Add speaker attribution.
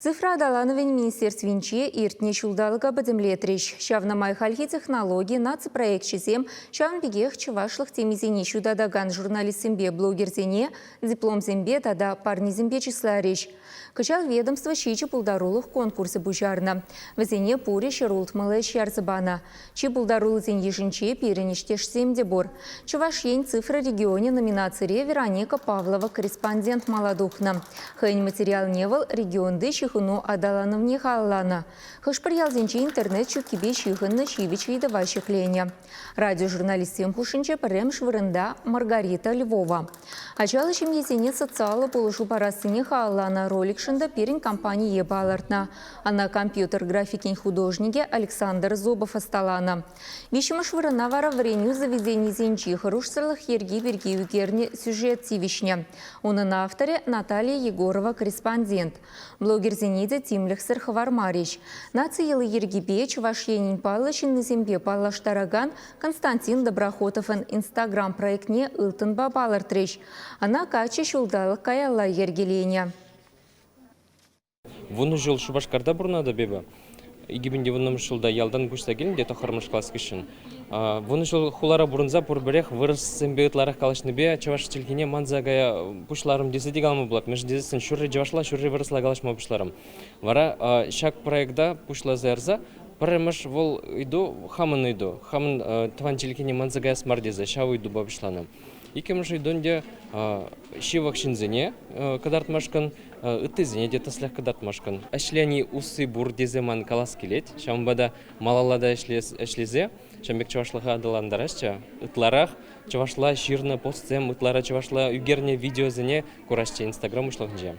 Speaker 1: Цифра аталанӑвӗн министерствинче иртнӗ ҫулталӑка пӗтӗмлетрӗҫ. Ҫавна май хальхи технологи, наци проекчӗсем, ҫавӑн пекех чӑвашлӑх темисене ҫутатакан журналистсемпе блогерсене дипломсемпе тата парнесемпе чысларӗҫ. Кӑҫал ведомство ҫичӗ пултарулӑх конкурсӗ пуҫарнӑ. Вӗсене пурӗ 160 ӗҫ ярса панӑ. Чи пултаруллисен йышӗнче пирӗн ӗҫтешсем те пур. Чӑваш Ен цифра регионӗ номинацире Вероника Павлова корреспондент мала тухнӑ. Хӑйӗн материалне вӑл регионти ҫыхӑну аталанӑвне халалланӑ. Хӑш-пӗр ялсенче интернет ҫуккипе ҫыхӑннӑ ҫивӗч ыйтӑва ҫӗкленӗ. Радиожурналистсем хушшинче пӗрремӗш вырӑнта Маргарита Львова. Ачаллӑ ҫемьесене социаллӑ пулӑшу парассине халалланӑ роликшӑн та пирӗн компание палӑртнӑ. Ӑна компьютер графикин художникӗ Александр Зубов ӑсталанӑ. Виҫҫӗмӗш вырӑна вара вӗренӳ заведенийӗсенчи хӑрушсӑрлӑх йӗрки пирки ӳкернӗ сюжет тивӗҫнӗ. Унӑн авторӗ Наталья Егорова корреспондент. Блогерсене те тимлӗхсӗр хӑвармарӗҫ. Наци йӑли-йӗркипе Чӑваш Енӗн паллӑ ҫыннисемпе паллаштаракан Константин Доброхотовӑн Инстаграм проектне ылтӑнпа палӑртрӗҫ. Ӑна каччӑ ҫулталӑк каялла йӗркеленӗ.
Speaker 2: 10 ҫул Шупашкарта пурӑнатӑп эпӗ. 2010 ҫулта ялтан куҫса килнӗ те тӑххӑрмӗш класс хыҫҫӑн. 10 ҫул хулара пурӑнса пурпӗрех вырӑссемпе ытларах калаҫнипе чӑваш чӗлхине манса кая пуҫларӑм тесе те калама пулать. Мӗншӗн тесессӗн ҫурри чӑвашла, ҫурри вырӑсла калаҫма пуҫларӑм. Вара ҫак проекта пуҫласа ярса пӗрремӗш вӑл ыйту хамӑн ыйту. Хамӑн тӑван чӗлхене манса каяс мар тесе ҫав ыйтупа пуҫланӑ. Иккӗмӗш ыйту ӗнтӗ ҫывӑх ҫынсене кӑтартмашкӑн ыттисене те тӗслӗх кӑтартмашкӑн. Ӗҫлени усси пур тесе ман калас килет. Ҫавӑнпа та малалла та ӗҫлесе ҫавӑн пек чӑвашлӑха аталантарасчӗ. Ытларах чӑвашла ҫырнӑ постсем, ытларах чӑвашла ӳкернӗ видеосене курасчӗ Инстаграм уҫлӑхӗнче.